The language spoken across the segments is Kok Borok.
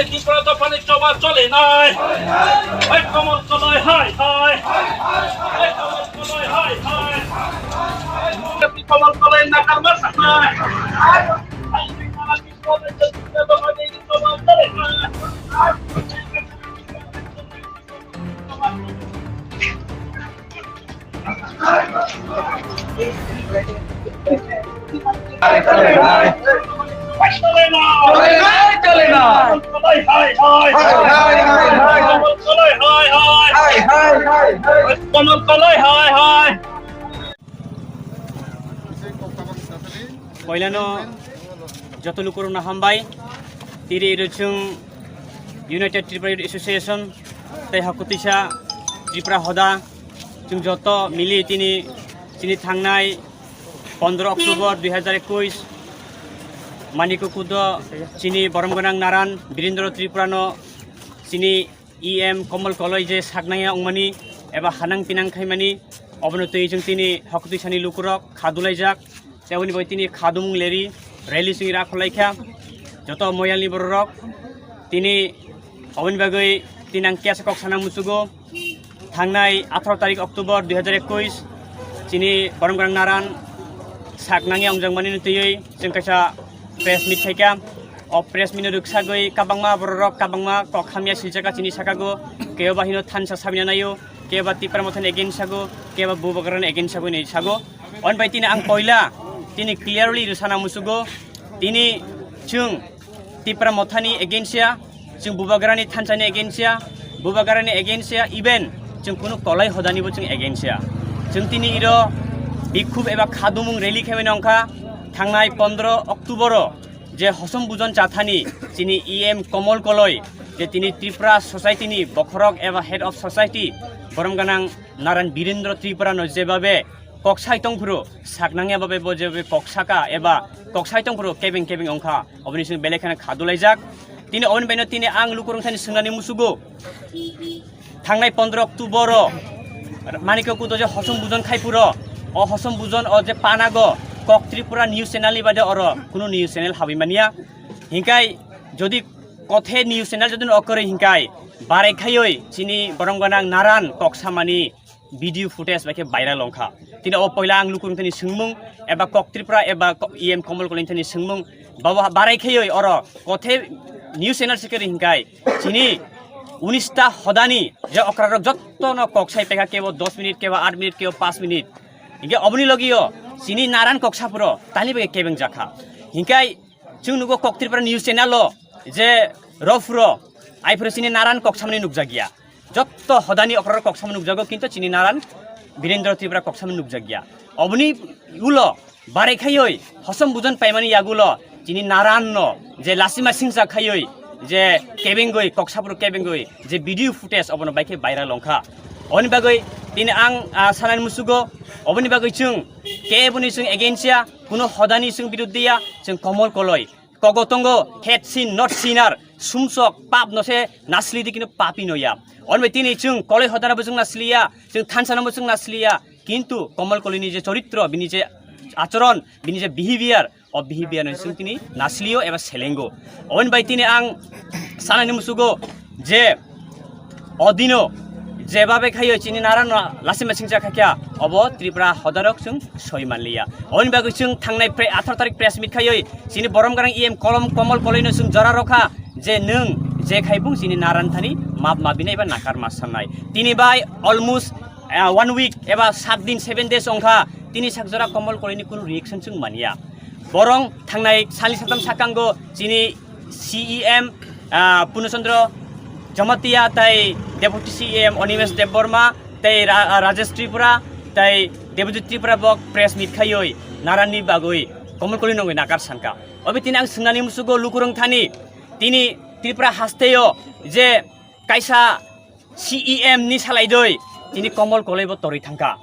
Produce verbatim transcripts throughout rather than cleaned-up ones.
Tripura dophani choba cholinai. Hai Komol Koloi, hai, hai. Hai Komol Koloi, hai, hai. Komol Koloi nakarma sanai. Hai Komol Koloi nakarma sanai. Poilano joto lukurokno hambai. Tiri iro chwng United Tripura Youth Association tei Hakutisa Tripura Hoda, chwng joto mili tini chini thangnai pondro October dui hazar ekush Maniko Kudo chini borom gwnang Naran Birendra Tripura no chini E M Komol Koloi je saknangya wngmani eba hanang pinang khaimani, obono twi chwng tini Hakutisa ni lukurok kha dulaijak. Tei oboni bai tini khadumung leri rally sing ra khwlai kha. Joto moyalni bororok tini oboni bagwi tini ang kesa kok sana musugo. Thangnai atharo tarik October dui hazar ekush chini borom gwnang Naran sak nangya wngjak mani twiwi chwng kaisa press meet khai kha. O press meet no rwksagwi kabangma bororok kabangma kok hamya siljaka chini sakago, kebo bahino thansa sabina nayo, kebo Tipra Mothani against sago, kebo Bubagrani against sago hinwi sago. Oni bai tini ang koila tini clearly rwsana musugo, tini chwng Tipra Mothani against ya, chwng Bubagrani thansani against ya, Bubagrani against ya, even chwng kunu Koloi Hodani bo chwng against ya. Chwng tini iro bikhub eba khadumung rally khaimani wngkha thangnai pondro October o je Hosom Bujon Chathani chini E M Komol Koloi je tini Tripura society ni bokhorok eba head of society borom gwnang Naran Birendra Tripura no jebabe kok sai tongphuru, saknangya babe bo je kok saka eba kok sai tongphuru kebeng kebeng wngkha, oboni simi belai kheno kha dulaijak. Tini oboni baino tini ang lukurok thani swngnani musugo, thangnai pondro October o Manikya Kudo je Hosom Bujon khai phuru, o Hosom Bujon o je panago kok Tripura news channel ni bade oro kunu news channel habwi manya. Hinkai jodi kothe news channel jodi no okorwi hinkai barai khaioi chini borom gwnang Naran kok samani video footage bai khe viral wngkha. Tini o poila ang lukurok thani swngmung eba kok Tripura eba ko-, E M Komol Koloi thani swngmung, babo barai khaioi oro kothe news channel sikari hinkai chini unista hodani je okrarok jottono kok sai pekha kebo dos minute, kebo aat minute, kebo panch minute. Hinke oboni logio chini Naran kok saphuru tani bai kebeng jakha. Hinkai chwng nugo kok Tripura news channel o je rophuro aiphuru chini Naran kok samani nukjakya. Jotto hodani okrarok kok samani nukjago, kintu chini Naran Birendra Tripura kok samani nukjakya. Oboni ulo barai khaioi Hosom Bujon paimani yagulo chini Naran no je lasima singsa khaioi je kebengoi kok saphuru kebengoi je video footage obono bai khe viral wngkha. Oni bagwi tini ang, ah, sanani musugo, oboni bagwi chwng keboni chwng against ya, kuno hodani chwng biruddhe ya, chwng Komol Koloi. Kogo tongo, head sin, not sinner, sumsok, pap no se nasli di kino papi no ya. Oni bai tini chwng Koloi Hodana bo chwng nasli ya, chwng thansa no bo chwng nasli ya, kintu Komol Koloi ni je choritro, bini je achoron, bini je behavior, o behavior no chwng tini naslio eba selengo. Oni bai tini ang sanani musugo je odino jebabe khaio chini Naran no lasima singsa khakya, obo Tripura hodarok chwng soi manliya. Oni bagwi chwng thangnai pre-, atharo tarik press meet khaioi chini borom gwnang E M Kolom Komol Koloi no chwng jora rokha je nwng je khai bung chini Naran thani map mabinai eba nakar ma sannai. Tini bai almost, ah, one week eba saat din, seven days ongkha, tini sak jora Komol Koloi ni kunu reaction chwng manya. Borong thangnai sali satam sakango chini C E M, ah, Purno Chandra Jamatia tei Deputy C E M Animesh Debbarma tei Ra-, ah, Rajesh Tripura tei Debojit Tripura bo press meet khaioi Naran ni bagwi Komol Koloi nongwi nakar sanka. Obi tini ang swngnani musugo lukurong thani tini Tripura hasteo je kaisa C E M ni salai doi tini Komol Koloi bo torwi thangka.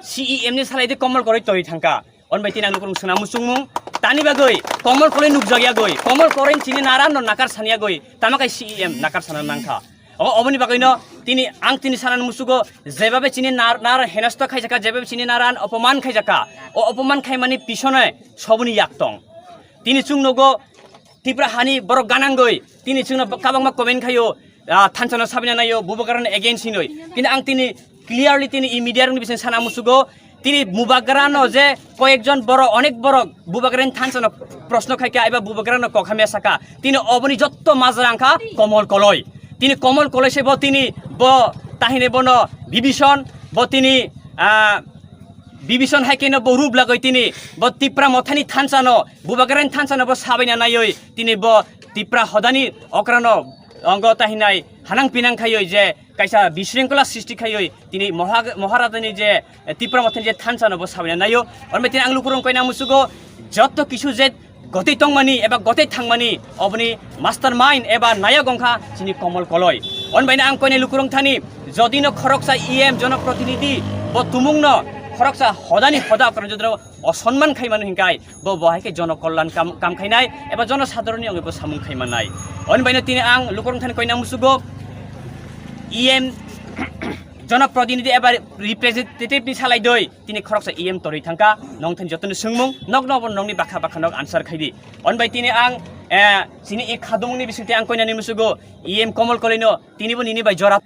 C E M ni salai doi Komol Koloi torwi thangka. On bai tini ang lukurung swnam muchungmung. Tani bagwi Komol Koloi nukjak yagwi, Komol Koloi chini Naran no nakar san yagwi, tama kai C E M nakar sana nangkha. O, oboni bagwi no tini ang tini sanani musugo jebabe chini Nar-, Naran henasto khaijakha, jebabe chini Naran opoman khaijakha. O opoman khaimani pisone soboni yak tong. Tini chwng nogo Tipra hani borok ganangoi tini chwngno kabangma comment khaio, ah, thansa no sabina naio, Bubagrano against hinoi. Kini ang tini clearly tini i media rokni bising sana musugo, tini Bubagrano je koyekjon borok, onek borok Bubagrani thansa no proshno khaikha eba Bubagrano kokhamya saka, tini oboni jotto majra wngkha Komol Koloi. Tini Komol Koloi se bo tini bo tahine bono Bibison, bo tini, ah, Bibison hai khe no bo rup lagoi tini bo Tipra Mothani thansa no, Bubagrani thansa no bo sabaina naioi tini bo Tipra hodani okrano ongo tahinai hanang pinang khaioi je kaisa bisringkola srishti khaioi tini Moha-, Moharajani je, eh, Tipra Mothani je thansa no bo sabaina naio. Onbai tini ang lukurong koina musugo joto kisu je gotei tongmani eba gotei thangmani oboni mastermind eba nayok wngkha chini Komol Koloi. Onbaino ang koinai lukurong thani jodino khoroksa E M jonoprotinidhi bo tumungno khoroksa hodani hoda okrano jodino osonman khaimano hinkai bo bo hai khe jono kollan kam, kam khainai eba jono sadharonni wngwi bo samung khaimanai. Onbaino tini ang lukurong thani koina musugo E M jonoprotinidhi eba representative ni salai doi tini khoroksa E M torwi thangkha, nong thani jotono swngmung, nokno bo nongni bakha bakha nok answer khaidi. Onbai tini ang, eh, chini i khadumungni bisingtwi ang koinani musugo E M Komol Koloino tinibo nini bai jora.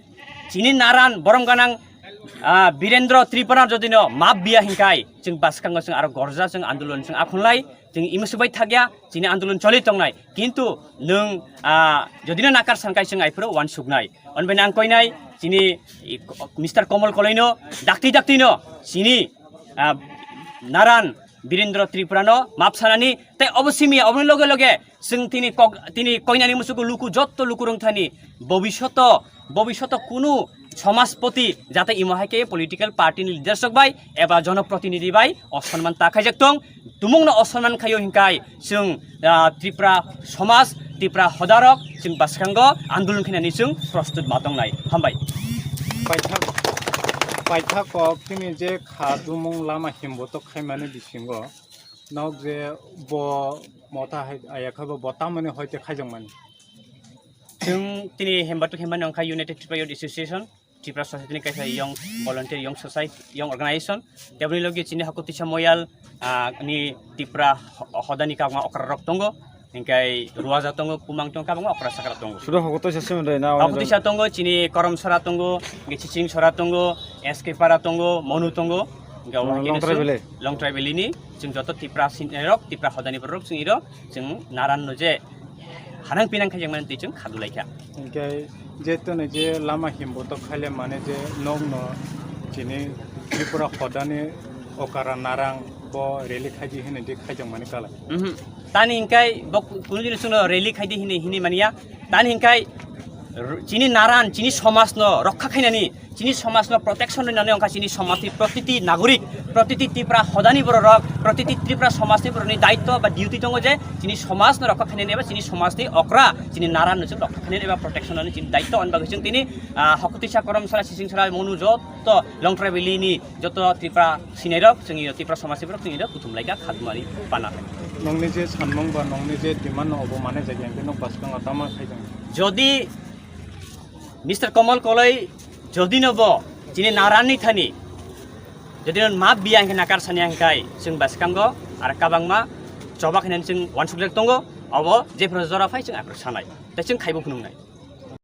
Chini naran borom ganang, ah, Birendra Tripura jodino map biya hinkai, chwng bwskango chwng aro gorja chwng andolon chwng akhunlai, chwng imusubai thakya, chini andolon choli tongnai. Kintu nwng, ah, jodino nakar sankai chwng aiphuru wansuknai. Onbaino ang koinai chini i ko-, Mister Komol Koloino dakti daktino chini, ah, naran Birendra Tripurano map sanani tei obo simi ya oboni loge loge chwng tini kok, tini koinani musugo luku jotto lukurong thani bobishoto, bobishoto kunu somajpoti jate imo hai khe political party ni leaders rok bai eba jonoprotinidhi bai osonman ta khaijak tong, tumungno osonman khaio hinkai chwng, ah, Tripura somaj, Tripura hodarok chwng bwskango andolon khainani chwng prostut ma tongnai. Hambai. Paithak, paithak kok tini je kha dumung lama himbotok khaimani bisingo nok je bo motha hai aya kha bo, bo tamoni hoite khaijakmani. Chwng tini hembatok hemani wngkha United Tripura Youth Association. Tripura Society ni kaisa young volunteer, young society, young organization. Teboni logi chini Hakutisa Moyal, ah, ni Tripura ho-, hodani kabangma okra rok tongo. Hingkai Ruaja tongo, Kumang tongo, kabangma okra sakra tongo. Sudo Hakutisa Simon dai na, Hakutisa tongo, chini Koromsora tongo, hingke Chichingsora tongo, S K Para tongo, Monu tongo. Hingke Ah, omo khe Longtrai chwng Valley. Longtrai Valley ni, chwng joto Tripura sin-, rok, Tripura hodani borok chwng iro, chwng naran no je hanang pinang khaijak mani twi chwng khadulai kha. Hingke je tono je lama himbotok khaile mane je nokno chini Tripura hodani okara narang bo rally khaidi hinwi di khaijak mani kala. Mhm. Tani hingkai bo ku-, kunu jini chwngno rally khaidi hinwi, hinwi mania. Tani hingkai r-, chini naran, chini somajno rokha khainani, chini somajno protection rinani wngkha chini somajni protiti nagorik, protiti Tripura hodani bororok, protiti Tripura somajni borokni daitto ba duty tongo je chini somajno rokha khainani eba chini somajni okra, chini naranno chwng rokha khainani eba protection rinani chini daitto. Ani bagwi chwng tini, ah, Hakutisa, Koromsora, Chichingsora, Monu jotto Longtrai Valley ni jotto Tripura sinairok, chwng iro Tripura somajni borok chwng iro kuthum laika khadumani pana. Nongni je sanmung ba nongni je demand no obo mane jagya hingke nok bwskango tama khaijak. Jodi Mister Komol Koloi jodi no bo chini naranni thani jodi no map biya hingke nakar sani hingkai chwng bwskango ar kabangma choba khainani chwng wansukjak tongo, obo jephru jora phai chwng aphuru sanai tei chwng khaibo phunuknai.